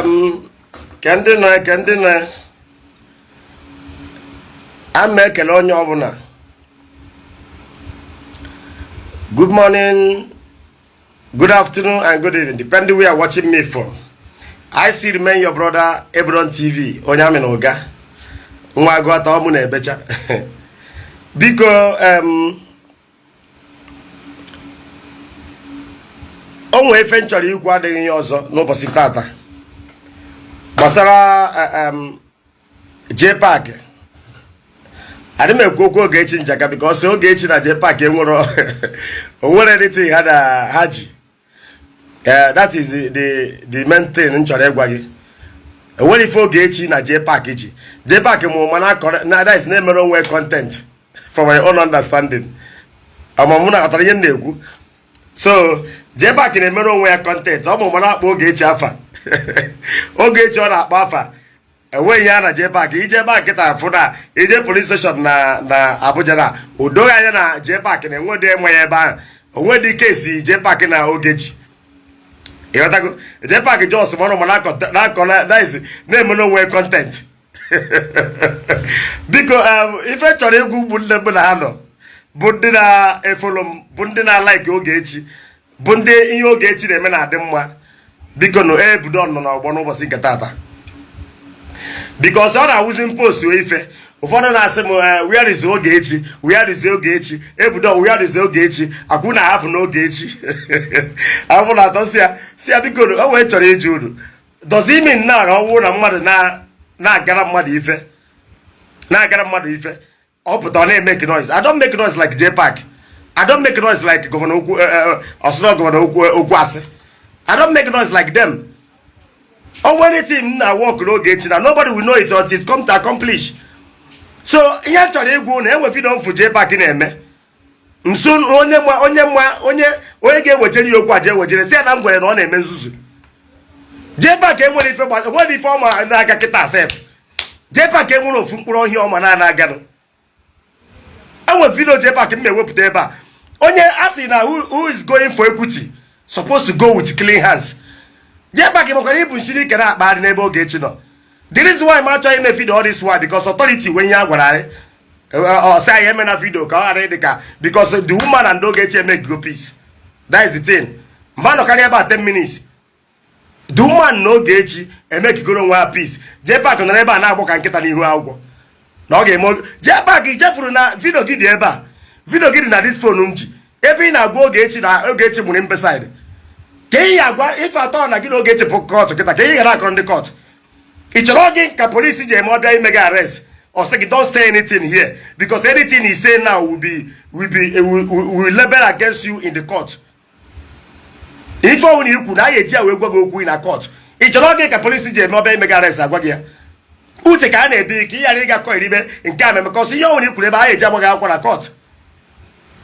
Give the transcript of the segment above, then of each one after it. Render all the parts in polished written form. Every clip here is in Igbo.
Ke ndị nọ, ke ndị nọ, a ma ekele onye ọbụla. Good morning, good afternoon and good evening, depending where you are watching me from. I still remain your brother, Ebron TV, onye amị na ụga nwa agụata ọmụ na-ebecha. Biko, o nwee ife m chọrọ ikwu, adịghị ihe ọzọ n'ụbọchị tata gbasara JPAC. Adị m ekwu okwu Ogechi Njaka because Ogechi na JPAC enwere onwere anything ha na ha ji. That is the main thing m chọrọ ịgwa gị. Enwere ife Ogechi na JPAC ji. JPAC mụ mana na that is na-emere onwe content for my own understanding. Ama mụ na-aghọtara ihe m na-ekwu. So JPAC na-emere onwe ya content. Ọ mụ mana akpọ Ogechi afa. Ogechi ọ na-akpọ afa, enweghị ihe a na JPAC. Ije ebe a kịta afụ na ije police station na Abuja na o doghị anya na JPAC na enwedị enwe ya ebe ahụ, onwedị case JPAC na Ogechi. Ịghọtago? JPAC just mmanụ ma na-akọ, na-emere onwe content. Biko, ife chọrọ ịgwa ụmụnne m na ha nọ bụ ndị na-efollow m, bụ ndị na-alike Ogechi, bụ ndị ihe Ogechi na-eme na-adị mma, biko nụ, ebudo nọ n'ọgbọ n'ụbọchị nke tata because ọ na-awụzi mpost ife. Ụfọdụ na-asị m, "Where is Ogechi? Where is Ogechi? Ebudo, where is Ogechi?" Akwụ na ahapụ n'Ogechi abụ na atọ si ya. Biko, o wee chọrọ iji unu does it mean na ọnwụ na mmadụ na-agara mmadụ ife, na-agara mmadụ ife, ọ pụta ọ na-emeke noise? I don't make noise like JPAC. I don't make noise like Governor okwu ọsụrụ, Governor okwu okwu asị. I don't make noise like them. O nwere team na work n'Ogechi na nobody will know it until it come to accomplish. So ihe m chọrọ ịgwa unu, enwe video mfu JPAC na-eme nso. Onye ma, onye ma, onye ga-ewejere ya okwu a, jee wejere, si ya na m gwere na ọ na-eme nzuzu. JPAC enwere ife, enwere ife ọma na-aga kịta sef. JPAC enwere ofu mkpụrụ ọhịa ọma na-ana aganụ. Enwe video JPAC m na-ewepụta ebe a. Onye a sị na who is going for equity supposed to go with clean hands. JPAC makwara ibu nsiri ike na-akpagharị n'ebe Ogechi nọ. The reason why m achọghị ime video all this why, because authority wee ihe a gwara anyị, ọ sị anyị eme na video ka ọ ghara ịdị ka, because the woman and Ogechi eme go peace. That is the thing. Mgbe a nọkarị ebe a 10 minutes, the woman na Ogechi emekigoro onwe ha peace. JPAC nọrọ ebe a na-agbọ ka nkịta n'ihu akwụkwọ na ọ ga-eme. JPAC chefuru na video gị dị ebe a, video gị dị na this phone m ji, ebe ị na-agwa Ogechi na Ogechi mụrụ mbeside ka ị ya agwa ife atọ na gị na Ogechi bụ court kịta, ka ị ghara akọrọ ndị court. Ị chọrọ gị ka polisi ji eme ọbịa ime gị arrest, ọ sị gị, "Don't say anything here, because anything you say now will label against you in the court." Ife ọnwụ na ikwu na a ga-eji ya wee gwa gị okwu na court. Ị chọrọ gị ka polisi ji eme ọbịa ime gị arrest agwa gị ya uche ka a na-ebi ka ị ghara ịga kọ iribe nke a meme kọsị ihe ọnwụ na ikwuru ebe a ga-eji agba gị akwụkwọ na court.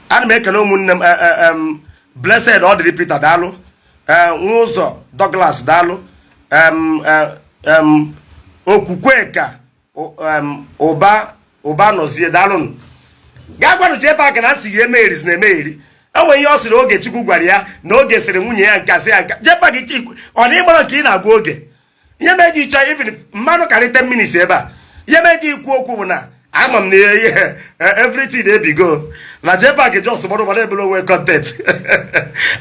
Ana m ekele ụmụnne m. Blessed ọ dịrị Peter, daalụ. Nwa ụzọ Douglas, daalụ. Okwukwe ka ụba ụba nọzie, daalụnụ. Gaa gwanụ JPAC na nsị ya emegherizi na emegheri. Enwe ihe ọ sịrị oge Chukwu gwara ya na oge sịrị nwunye ya nka sị ya nka. JPAC, ọ na ịgbara nke ị na-agwa oge ihe ma eji chọọ even mmadụ karị 10 minutes ebe a. Ihe ma eji ikwu okwu bụ na ama m na ihe everything ebigo na JPAC just gbara gbara ebere onwe content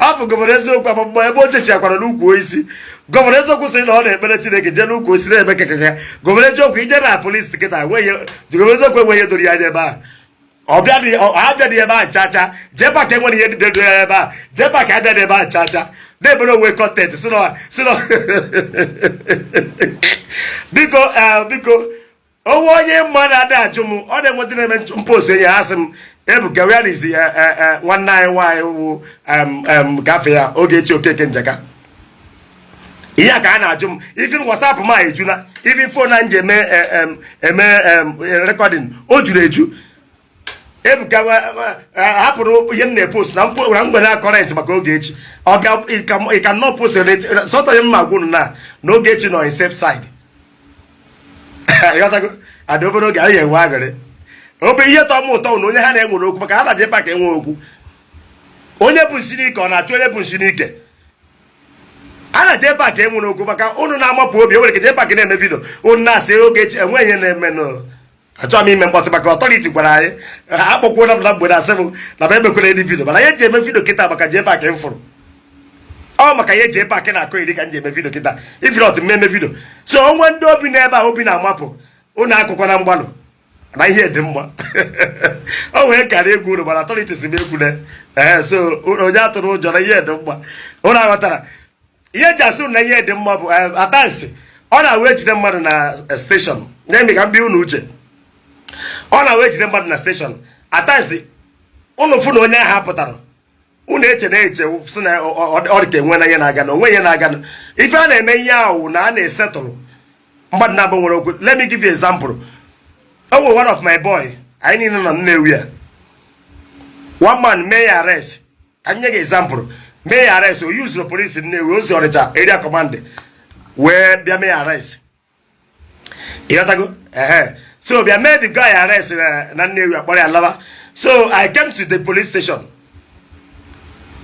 afọ. Governor Eziokwu agbamgbọ ebe o chechiakwara n'ukwu osisi. Governor Eziokwu sị na ọ na-ekpere Chineke jee n'ukwu osisi na-eme kekeke. Governor Eziokwu ije na polisi kịta, enweghị Governor Eziokwu enweghị ihe doro ya anya ebe a. Ọ bịa abịa dị ebe a nchacha. JPAC enwere ihe dị ya ebe a. JPAC abịa dị ebe a nchacha na-ebere onwe content si na biko, biko, onwe onye mma na-adị ajụ m, ọ na-enweta na-eme mpost enyi ha sị m, "Ebuka, where is nwanne anyị nwaanyị wụ gafe ya Ogechi Okeke Njaka?" Ihe a ka a na-ajụ m. Even WhatsApp m a ejula, even phone a m ji eme recording o juru eju. "Ebuka, hapụrụ ihe m na-epost na mgbere current maka Ogechi." Ọ ga ị can not post sọtọ ihe m ma gwa unu na Ogechi nọ in safe side. Ịghọtago? Ada obere oge anyị ga-enwe aghịrị obe ihe tọ m ụtọ na onye ha na-enwere okwu maka ha na JPAC enwe okwu. Onye bụ nsi n'ike, ọ na-achọ onye bụ nsi n'ike. A na JPAC enwere okwu maka unu na-amapụ obi. Enwere ike JPAC na-eme video, unu na-asị Ogechi enwe ihe na-emenụ. Achọghị m ime mkpọtụ maka authority gwara anyị akpọkwuola m na mgbede, asị m na m emekwere any video, mana ihe eji eme video kịta maka JPAC m fụrụ ọ maka ihe JPAC na-akọ iri ka m ji eme video kịta. If not, m eme video. So onwe ndị obi n'ebe a obi na-amapụ unu, akụkwa na mgbalụ na ihe dị mma o wee karịa egwu unu, mana authority si m egwu na ee. So onye atụrụ ụjọ na ihe dị mma, unu aghọtara ihe eji asị unu na ihe dị mma bụ atansi ọ na-awụ ejide mmadụ na station na-eme ka m bịa unu uche. Ọ na-awụ ejide mmadụ na station atansi, unu fụ na onye ahụ pụtara, unu eche na eche sị na ọ dị ka enwe na ihe na-aga na onwe ihe na-aga. Ife a na-eme ihe ahụ na a na-esetụlụ mmadụ na-abụ nwere okwu. Let me give you example. O nwere one of my boy, anyị niile nọ Nnewi a. One man mee ya arrest, ka nye gị example, mee ya arrest. O yuzuru police Nnewi ozi Ọnịcha area command wee bịa mee ya arrest, ịghọtago? Ehe, so bịa mee the guy arrest na Nnewi, akpọrọ ya laba. So I came to the police station,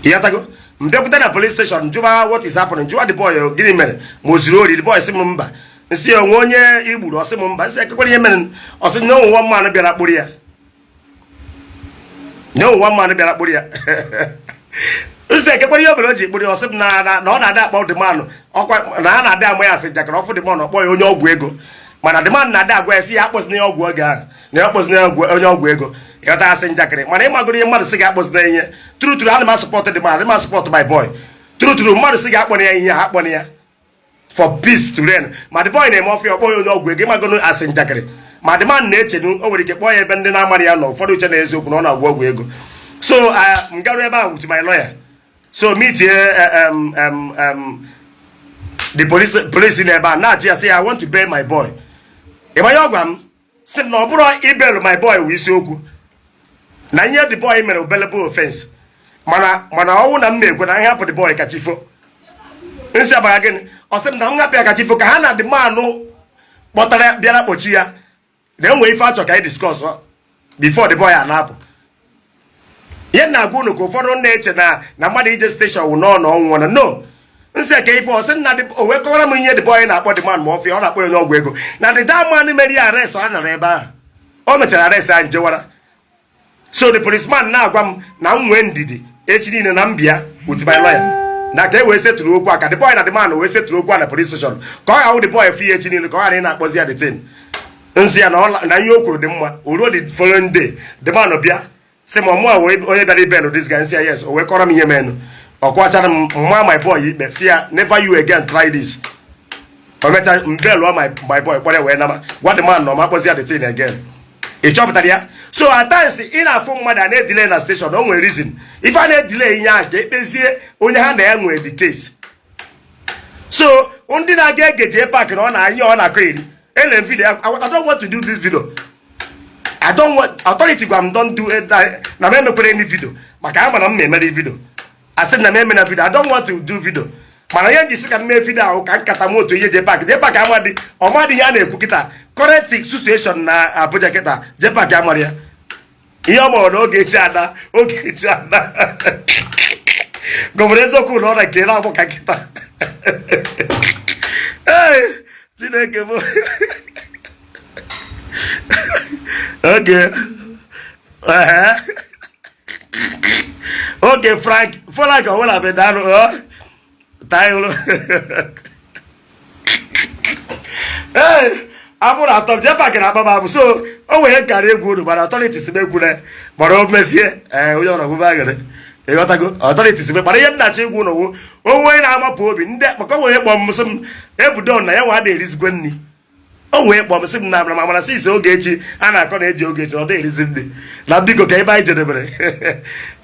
ịghọtago? M bịakwute na police station, jụba what is happening, jụwa the boy gịnị mere, ma o zuru ori. The boy sị m mba. Nsị onwe onye igburu, ọsị m mba. Nsị ekekwara ihe mere, ọsị na onwe nwa mmanụ bịara kpụrụ ya, na onwe nwa mmanụ bịara kpụrụ ya. Nsị ekekwara ihe o mere o ji kpụrụ ya, ọsị m na ọ na-adị akpọ the man ọkwa na a na-adị ama ya asị njakịrị ọfụ the man, ọkpọ ya onye ọgwụ ego, mana the man na-adị agwa ya sị ya akpọzina ya ọgwụ oge ahụ, na ya akpọzina ya onye ọgwụ ego, ịghọta? Asị njakịrị, mana ịmagoro ihe mmadụ sị gị akpọzina ihe. True true, ana m asupport the man, ana m asupport my boy. True true, mmadụ sị gị akpọna ya ihe, ha akpọna ya for peace to reign. Ma the boy na-eme ọfịa ọkpọ ya onye ọgwụ ego, ịmagoro asị njakịrị, ma the man na-echenu o nwere ike kpọọ ya ebe ndị na-amara ya nọ, ụfọdụ uche na eziokwu na ọ na-agwọ ọgwụ ego. So m garuo ebe ahụ with my lawyer, so meet the police n'ebe a, na-ajụ ya sị ya, "I want to bail my boy." Ịmanye ọ gwa m sị m na ọ bụrụ ibail my boy wụ isiokwu, na ihe the boy mere bailable offense, mana ọnwụ na m na-ekwe na nhapụ the boy kacha ifo. Nsị agbara gịnị? Ọ sị m na m hapụ ya kacha ifo, ka ha na the man kpọtara bịara kpochi ya na enwe ife achọ ka anyị discuss before the boy a na-apụ. Ihe na-agwa unu ka ụfọdụ na-eche na mmadụ ije station wụ nọ na ọnwụ na no. Nsị ka ife, ọ sị na o wee kọwara m ihe the boy na-akpọ the man, ma ọfịa ọ na-akpọ ya onye ọgwụ ego, na the that man mere ya arrest, ọ nọrọ ebe ahụ o mechara arrest ahụ njewara. So the policeman na-agwa m na m nwee ndidi, echi niile na m bịa with my lawyer, na ka e wee setụrụ okwu a, ka the boy na the man wee setụrụ okwu a na police station, ka ọ ga-ahụ the boy fi echi niile, ka ọ ghara ị na-akpọzi ya the thing. Nsị ya na ihe o kwuru dị mma. O ruo the following day, the man bịa sị ma ọmụa wee onye bịara ibail this guy. Nsị ya yes. O wee kọrọ m ihe menụ, ọ kwachara m mma my boy ikpe, si ya, "Never you again try this." O mecha m bailụọ my boy, kpọrọ ya wee nama, gwa the man na ọ ma akpọzi ya the thing again. Ị chọpụtara ya? So at times ị na-afụ mmadụ a na-edelay na station, o nwere reason ife a na-edelay ihe ahụ, ka ekpezie onye ha na ya nwere the case. So ndị na-aga ege JPAC na ọ na ihe ọ na-akọ eri ele video, I don't want to do this video. I don't want authority gwa m don't do it, na m emekwere any video maka ama na m na-emere video, asị na m eme na video. I don't want to do video, mana ihe nji sị ka m mee video ahụ ka nkata m otu ihe JPAC. JPAC amadị ọmadị ihe a na-ekwu kịta, current situation na Abuja kịta. JPAC amara ya ihe ọ mụrụ na Ogechi ada, Ogechi ada governor eziokwu na ọ na nke na-agbụ ka nkịta. Ee, Chineke bụ oge oge Frank Frank ọbụla bedarụ taịlụ. Ee, abụrụ atọ JPAC na akpa m abụ. So o nwere nkara egwu unu, mana authorities m ekwule, mana o mezie ee onye ọrụ ọgbụgba aghịrị, ịghọtago? Authorities m, mana ihe nnachi egwu ụnụ wụ onwe na-amapụ obi ndị, maka o nwere kpọm m sị m ebudo na ya nwa ada erizikwe nri. O wee kpọm sị m na amara mana since Ogechi a na-akọ na eji Ogechi ọ na-erizi nri, na biko ka ebe anyị jedebere,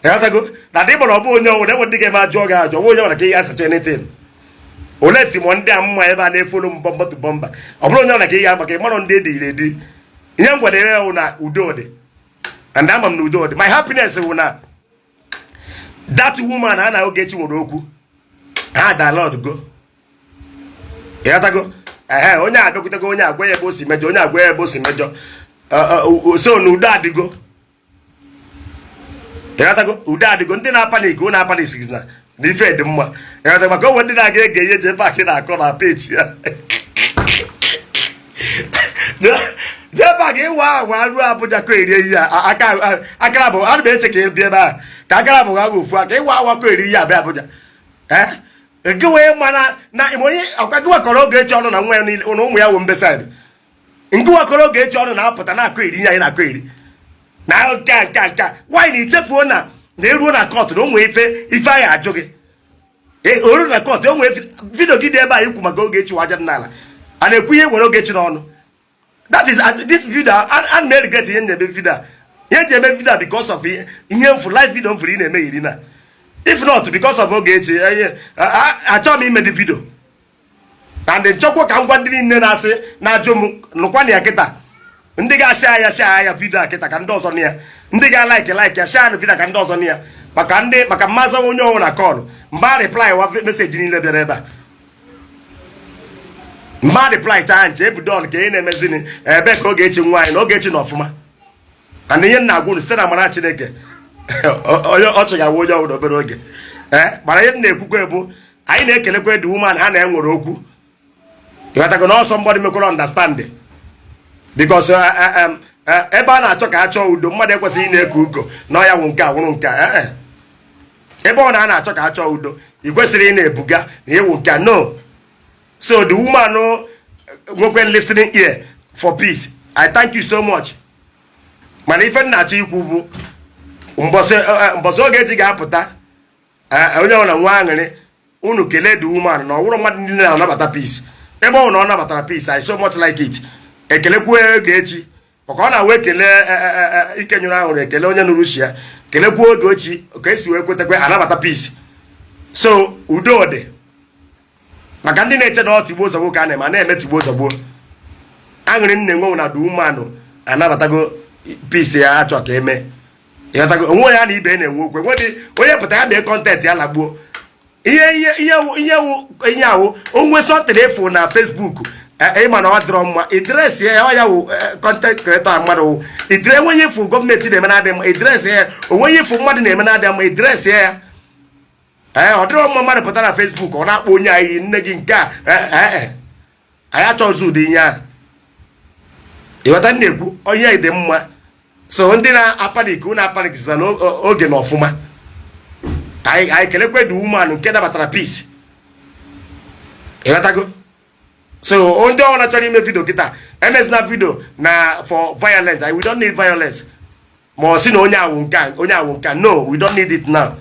ịghọtago? Na dị gbara ọ bụ onye ọnwụrụ enwe ndị ga-eme ajụọ gị ajụ, ọ bụ onye nwere ka ihe asacha anything ole timọ ndị a mma ebe a na-efolu m bumper to bumper. Ọ bụrụ onye ọbụla ka ị ga-agba ka ị mara ndị ediri edi. Ihe m gwara ya wụ na udo dị, and ama m na udo dị. My happiness wụ na that woman a na Ogechi nwere okwu ha dialogue, ịghọtago? Ehe, onye abịakwutego, onye agwa ya ebe o si mejọ, onye agwa ya ebe o si mejọ, so na udo adịgo, ịghọtago? Udo adịgo. Ndị na-apanic, ụnụ apanic na Na ife dị mma, ịghọta, maka onwe ndị na-aga ege ihe JPAC na-akọ na peji ya. JPAC ịwa agwa ruo Abuja ka erie ihe a aka akara bụ ana m eche ka ị bịa ebe a ka akara bụ ha ofu aka ịwa awa ka eri ihe abịa Abuja. Ee, gị wee mana na onye ọkwa gị wakọrọ Ogechi ọnụ na nwa ya niile na ụmụ ya wụ mbeside nke wakọrọ Ogechi ọnụ na-apụta na-akọ eri ihe anyị na-akọ eri na nke a nke a nke a nwaanyị na ichefuo na eruo na court na onwe ife anyị ajụ gị. Oru na court, onwe video gị dị ebe a ikwu maka Ogechi waja dị n'ala a na-ekwu ihe were Ogechi n'ọnụ. That is this video ana m regret ihe na-eme video a, ihe nji eme video a because of ihe mfu live video mfuru ị na-eme iri na if not because of Ogechi, achọghị m ime the video. And nchọkwa ka m gwa ndị niile na-asị na-ajụ m nụkwa na ya kịta, ndị ga-ashare ya, share ya video a kịta ka ndị ọzọ nụ ya, ndị ga-alike, like ya, share video ka ndị ọzọ nụ ya, maka ndị maka mmazụ onye ọnwụ na call mgba reply wa message niile bịara ebe a, mgba reply chaa nche ebudon ka ị na-emezini ebe ka Ogechi nwaanyị na Ogechi na ọfụma. And ihe m na-agwa unu, site na amara Chineke, onye ọchị ga-awụ onye ọbụla obere oge. Ee, mana ihe m na-ekwukwe bụ anyị na-ekelekwa the woman ha na-enwere okwu, ịghọtago, na ọsọ mgbọdụ mekwara understand because ebe a na-achọ ka a chọọ udo, mmadụ ekwesịghị ị na-eke ugo na ọya wụ nke a wụrụ nke a. Ebe ọ na a na-achọ ka a chọọ udo, ị kwesịrị ị na-ebuga na ịwụ nke a. No, so the woman nwekwe listening ear for peace, I thank you so much. Mana ife m na-achọ ikwu bụ mbọsị Ogechi ga-apụta, onye ọbụla nwa aṅụrị, unu kelee the woman na ọwụrụ mmadụ ndị na-anabata peace. Ebe ọ na ọ nabatara peace, I so much like it. Ekelekwu Ogechi maka ọ na-awa ekele ike nyụrụ ahụrụ, ekele onye nụrụ uche ya, kelekwuo Ogechi ka esi wee kwetekwe anabata peace. So udo dị maka ndị na-eche na ọ tigbuo zọgbuo ka a na-eme, a na-eme tigbuo zọgbuo. Aṅụrị m na-enwe na the woman anabatago peace ya achọ ka eme, ịghọtago, onwe onye a na ibe na-enwe okwu enwedị onye pụta ya mee content ya lagbuo ihe ihe ihe ahụ onwe sọntịrị efu na Facebook. Ịma na ọ dịrọ mma address ya, ọ ya wụ content creator mmadụ wụ idre enweghị efu gọọmenti na-eme na-adị mma, address ya. Onweghị efu mmadụ na-eme na-adị mma, address ya. Ee, ọ dịrọ mma mmadụ pụta na Facebook ọ na-akpọ onye anyị nne gị nke a. Ee, anyị achọghịzi ụdị ihe ahụ, ịghọta m na-ekwu, onye dị mma. So ndị na-apanic, unu apanic na oge na ọfụma. Anyị kelekwe the woman nke nabatara peace, ịghọtago. So ndị ọbụla chọrọ ime video kịta, emezina video na for violence. We don't need violence, ma ọ sị na onye awụ nke a, onye awụ nke a. No, we don't need it now.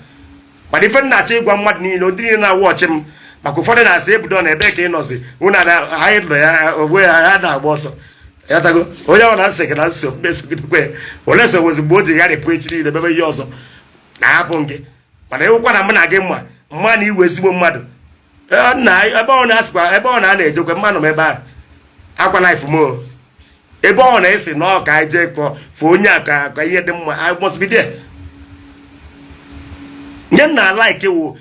Mana ife m na-achọ ịgwa mmadụ niile, ndị niile na-awụ ọchị m, maka ụfọdụ na-asị ebudo na ebe ka ị nọzi unu na anyị nọ ya onwe ya ha na-agba ọsọ, ịghọtago. Onye ọbụla nsị gị na nso mmesogidekwe ole so wezi mgbe o ji gharịpụ echi niile mebe ihe ọzọ na-ahapụ gị. Mana ịwụkwa na mụ na gị mma mma na iwe ezigbo mmadụ. Ee, nna, ebe ọ na-asịkwa ebe ọ na a na-ejekwe mmanụ m ebe ahụ akwa life m o. Ebe ọ na-esi na ọ ka anyị jee kọ fụ onye a ka ihe dị mma, I must be there. Nye m na like wụ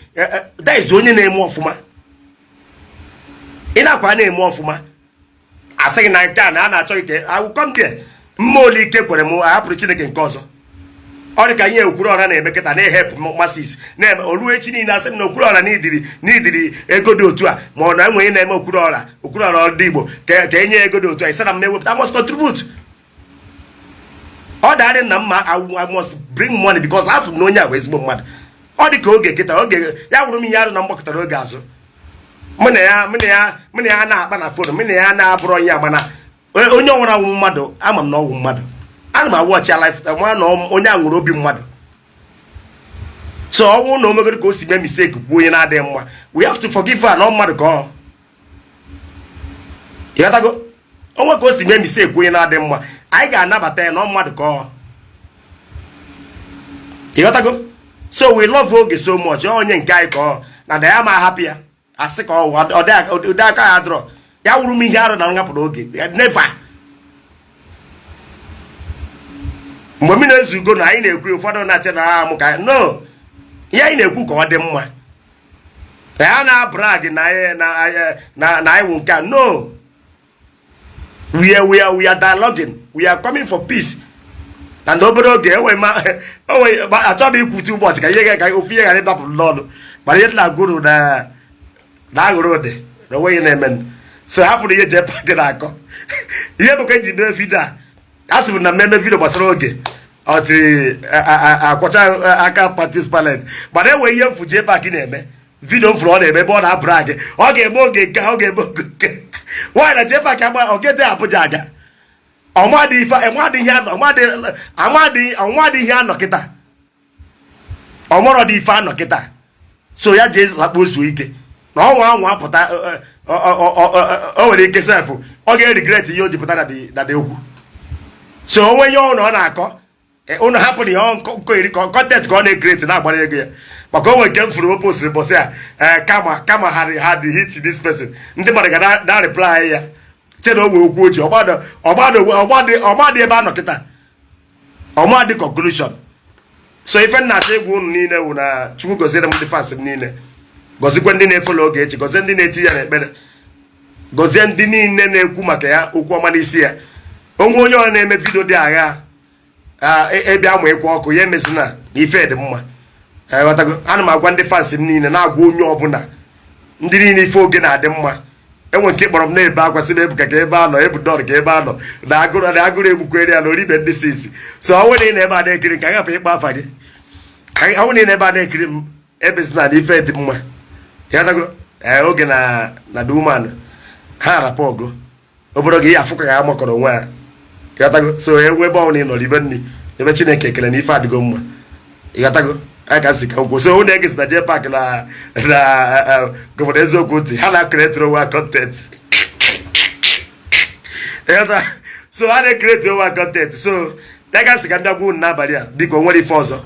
that is onye na-eme ọfụma, ị na-akwa na-eme ọfụma, asịghị na nke a na a na-achọ ike. I will come there. Mma ole ike kwere m ahapụrụ Chineke nke ọzọ. Ọ dị ka ihe Okwuluọra na-eme kịta na-ehepụ masses na-eme olu echi niile, asị m na Okwuluọra n'idiri ego dị otu a, ma ọ na enwe na-eme Okwuluọra, Okwuluọra ndị Igbo ka enye ego dị otu a, ịsị na m ewepụta, I must contribute. Ọ darị na mma, I must bring money because afụ na onye a bụ ezigbo mmadụ. Ọ dị ka oge kịta, oge ya wụrụ m ihe arụ na mgbakọtara oge azụ, mụ na ya na-akpa na phone, mụ na ya na-abụrụ ya, mana onye ọnwụrụ anwụ mmadụ, ama m na ọwụ mmadụ, ana m awọchi ya life ma na onye a nwere obi mmadụ. So ọnwụ na omegoro ka o si mee mistake kwuo onye na-adịghị mma, we have to forgive her na ọ mmadụ ka ọ ịghọtago. Onwe ka o si mee mistake kwuo onye na-adịghị mma, anyị ga-anabata ya na ọ mmadụ ka ọ ịghọtago. So we love Oge so much, onye nke anyị ka ọ na da ya ma ahapụ ya asị ka ọ ụdị aka ya dọrọ ya wuru m ihe arụ na ngapụrụ Oge never. Mgbe m na-ezugo na anyị na-ekwu, ụfọdụ na-ache na ha amụ ka no ihe anyị na-ekwu ka ọ dị mma ka ya na-abrag na anyị wụ nke a. No, we are dialoguing, we are coming for peace. And obere oge enwe ma achọghị m ikwuchi ụbọchị ka ihe ka ofu ihe ghara ịdapụ n'ọnụ. Mana ihe na gwuru na aghụrụ dị na onwe ihe na-eme. So hapụrụ ihe JPAC na-akọ. Ihe bụ ka eji mee video a, a sị m na mmemme video gbasara oge ọtị akwọcha aka Pontius Pilate, mana enwe ihe mfu JPAC na-eme. Video mfuru ọ na-eme ebe ọ na-abụrụ gị, ọ ga-eme oge nke, ọ ga-eme oge nke nwaanyị na JPAC agba ogede Abuja aga. Ọmadị ife, ọmadị ihe anọ, ọmadị, amadị, ọmadị ihe anọ kịta, ọmọrọ dị ife anọ kịta. So ya jee lakpuo zuo ike na ọnwa anwa apụta. O nwere ike sef ọ ga-eregret ihe o ji pụta na dị okwu. So onwe ihe ọ na-akọ, ụnụ hapụ na ihe nkogheri content ka ọ na-ecreate na-agbara ego ya, maka onwe nke m furu o postiri bọsị a, ee, kama ha dị hit this person, ndị mmadụ ga na reply ya che na o wee okwu oji ọmadị ebe a nọ kịta, ọmadị conclusion. So ife nna achọ ịgwa unu niile wụ na Chukwu gọziere m ndị fans m niile, gọzikwe ndị na-efollow Ogechi, gọzie ndị na-eti ya n'ekpere, gọzie ndị niile na-ekwu maka ya okwu ọma n'isi ya. Onwe onye ọ na-eme video dị agha ebe amụ ịkwa ọkụ ya, emezina na ife dị mma. Ghọtago? Ana m agwa ndị fans m niile, na-agwa onye ọbụla, ndị niile ife oge na-adị mma. Enwe nke kpọrọ m na-ebe akwa sị m, "Ebuka, ka ebe anọ Ebudọn, ka ebe anọ na agụrụ na agụrụ egbukwere ya na oribe ndị sisi." So ọ nwere ị na ebe a na-ekiri ka hapụ ịkpọ afa gị, ọ nwere ị na ebe a na-ekiri m, ebezina na ife dị mma. Ghọtago? Ee, oge na the woman ha arapụ ọgụ obere oge, ihe afụ ka ya makọrọ onwe ha. Ịghọtago? So enwe ebe ọbụla ị nọrọ ibe nri ebe Chineke ekele na ife adịgo mma. Ịghọtago? Anyị ka si ka m kwuo. So unu egesi na JPAC na Governor Eziokwu ntị, ha na-acreate onwe content. Ịghọta? So ha na-ecreate onwe content. So ya ka si ka m bịa gwa unu n'abalị a. Biko, nwere ife ọzọ.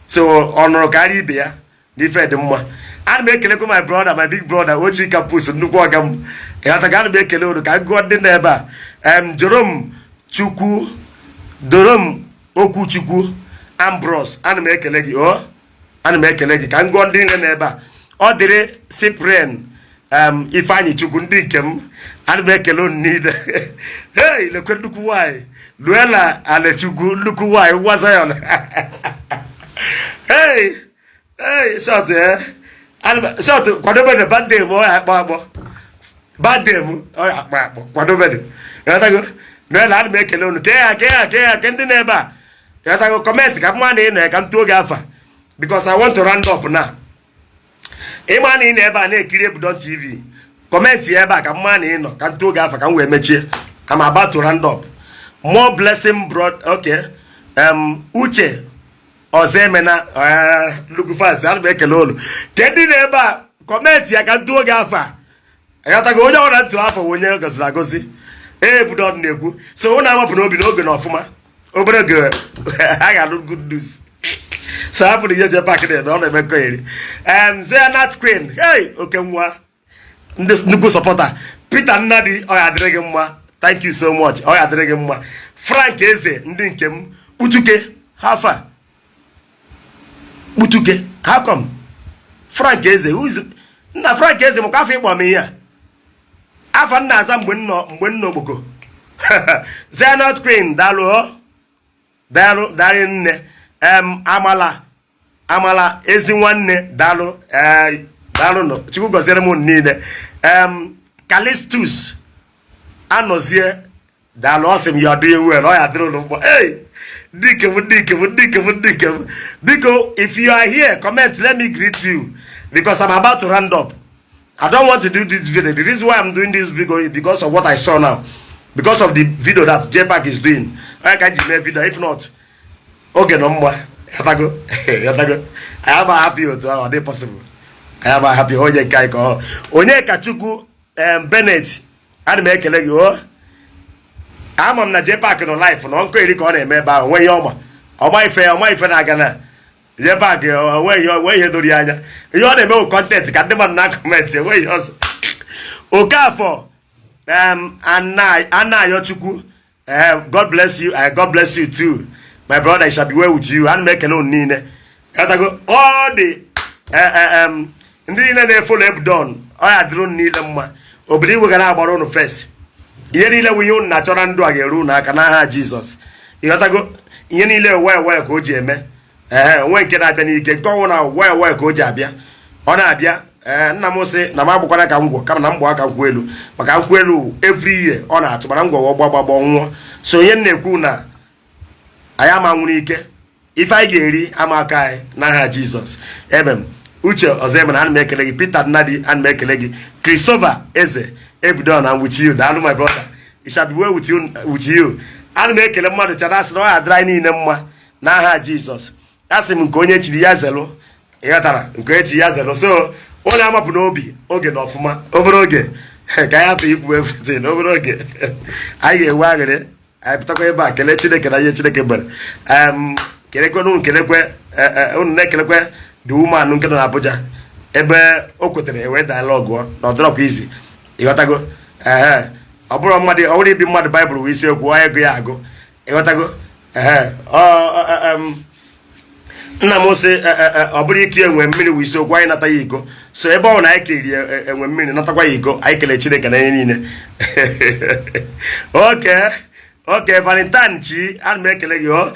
So ọ nụrụ karịa ibe ya na ife dị mma. Ana m ekelekwa my brother, my big brother, Ochi Campus, nnukwu ọga m. Ịghọta? Ka ana m ekele unu, ka m gụọ ndị nọ ebe a. Jerome Chukwu, Dorom Okwuchukwu Ambrose, ana m ekele gị o, ana m ekele gị. Ka m gụọ ndị niile nọ ebe a. Ọ dịrị Cyprian, Ifeanyị Chukwu, ndị nke m, ana m ekele unu niile. Hey, lekwe nnukwu nwanyị Luela Alechukwu, nnukwu nwanyị nwa Zion. Hey hey, short, eh, short, kwadobe na birthday m, ọ ya akpọ akpọ birthday m, ọ ya akpọ akpọ, kwadobe. Ịghọtago? Luela, ana m ekele unu. Kee ya, kee ya, kee ya, ke ndị nọ ebe a. Ịghọtago? Comment ka mma na ị nọ ya, ka m tụọ gị afa, because I want to round up now. Ịma na ị nọ ebe a na-ekiri Ebudon TV, comment ya ebe a ka mma na ị nọ, ka m tụọ gị afa, ka m wee mechie. I'm about to round up. More blessing bro. Okay, Uche ọzọ emena nnukwu fans, ana m ekele olu ke ndị nọ ebe a. Comment ya ka m tụọ gị afa. Ịghọtago? Onye ọbụla ntụrụ afọ bụ onye gọziri agọzi. Ebudon na-ekwu. So ụnụ amapụ n'obi n'oge na ọfụma, obere oge a ga-alụ good news. So hapụrụ ihe JPAC na-eme, ọ na-eme nkọgheri. Zianat Queen, hey, oke nwa, ndị nnukwu supporter. Peter Nnadi, ọ ya adịrị gị mma. Thank you so much, ọ ya adịrị gị mma. Frank Eze, ndị nke m. Kputuke hafa, Kputuke, how come? Frank Eze, who is nna Frank Eze? Maka afọ ịkpọ m ihe a, afa nna aza mgbe m nọ ogboko. Zianat Queen, daalụ o, daalụ, daalụ nne. Amala, Amala ezi nwanne, daalụ. Ee, daalụ nụ. Chukwu gọziere m unu niile. Calistus Anọzie, daalụ. Ọ sị m ya doing well, ọ ya dịrị unu mkpọ. Hey, ndị nke m, ndị nke m, ndị nke m, ndị nke m, biko, if you are here, comment, let me greet you, because I'm about to round up. I don't want to do this video. The reason why I'm doing this video is because of what I saw now, because of the video that JPAC is doing. I can ji mee video. If not, oge nọ mma. Yatago, yatago. I am happy otu ahụ ọ dị possible. I am happy. Onye nke anyị ka ọ onye ka Chukwu Bennett, ana m ekele gị o. Ama m na JPAC nọ live na nkọ eri ka ọ na-eme ebe ahụ. Onwe ihe ọma, ọma ife, ọma ife na-aga na JPAC, onwe ihe doro ya anya. Ihe ọ na-eme bụ content ka ndị mmadụ na comment, enwe ihe ọzọ. Okafọ Anayochukwu, God bless you. God bless you too, my brother. It shall be well with you. Ana m ekele unu niile. Ghọtago? Ọ dị ndị niile na-efollow Ebudon, ọ ya dịrị unu niile mma. Obodo igwe ga na-agbara unu first. Ihe niile bụ ihe unu na-achọ na ndụ a ga-eru unu aka n'aha Jizọs. Ịghọtago? Ihe niile wee wee ka o ji eme. Ee, onwe nke na-abịa n'ike nke ọnwụ na wee wee ka o ji abịa. Ọ na-abịa. Ee, nna m sị na m agbakwana ka ngwọ, kama na m gbaa ka nkwụ elu, maka nkwụ elu every year ọ na-atụ, mana ngwọ ọgba gbagba nwụọ. So onye m na-ekwu na anyị ama nwere ike ife anyị ga-eri ama aka anyị n'aha Jizọs. Emem Uche ọzọ emere. Ana m ekele gị. Peter Nnadi, ana m ekele gị. Christopher Eze Ebudon, I'm with you. Daalụ, my brother, it shall be well with you, with you. Ana m ekele mmadụ chara asị na ọ ga-adịrị anyị niile mma n'aha Jizọs. Asị m nke onye chiri ya zelụ, ịghọtara? Nke onye chiri ya zelụ. So onye amapụ n'obi oge na ọfụma, obere oge ka anyị hapụ ikwu everything. Obere oge anyị ga-enwe aghịrị, anyị pụtakwa ebe a kelee Chineke na ihe Chineke mere. Kelekwe unu, kelekwe unu, na-ekelekwe the woman nke nọ n'Abuja ebe o kwetere ewee dialogue na ọdọrọkwa izi, ịghọtago? Ehe, ọ bụrụ mmadụ, ọ bụrụ ibi mmadụ Baịbụl bụ isiokwu, ọ ego ya agụ, ịghọtago? Ehe, nna m sị ọ bụrụ ike enwe mmiri bụ isiokwu, anyị nata ya iko. So ebe ọ bụ na anyị kiri enwe mmiri, natakwa ya iko, anyị kelee Chineke na ihe niile. Oke Valentine chi, ana m ekele gị. O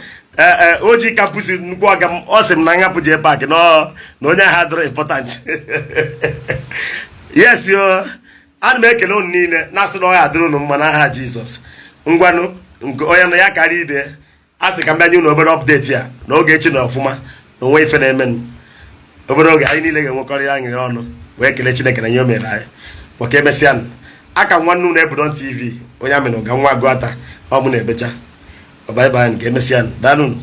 oji campus nnukwu ọga m, ọ sị m na nhapụ jee park na onye agha dịrọ important. Yes o, ana m ekele unu niile, na-asị na ọ ga-adịrị unu mma n'aha Jizọs. Ngwanụ, nke onye nọ ya karịa ibe a sị ka m bịa nye unu obere update a na Ogechi na ọfụma na onwe ife na-emenụ. Obere oge anyị niile ga-enwekọrịrị aṅụrị ọnụ wee kelee Chineke na ihe o mere anyị. Maka emesịa, aka nwanne unu Ebudon TV, onye amịna ụga nwa agụata, ọ mụ na-ebecha. Bye bye, nke emesịa. Daalụ.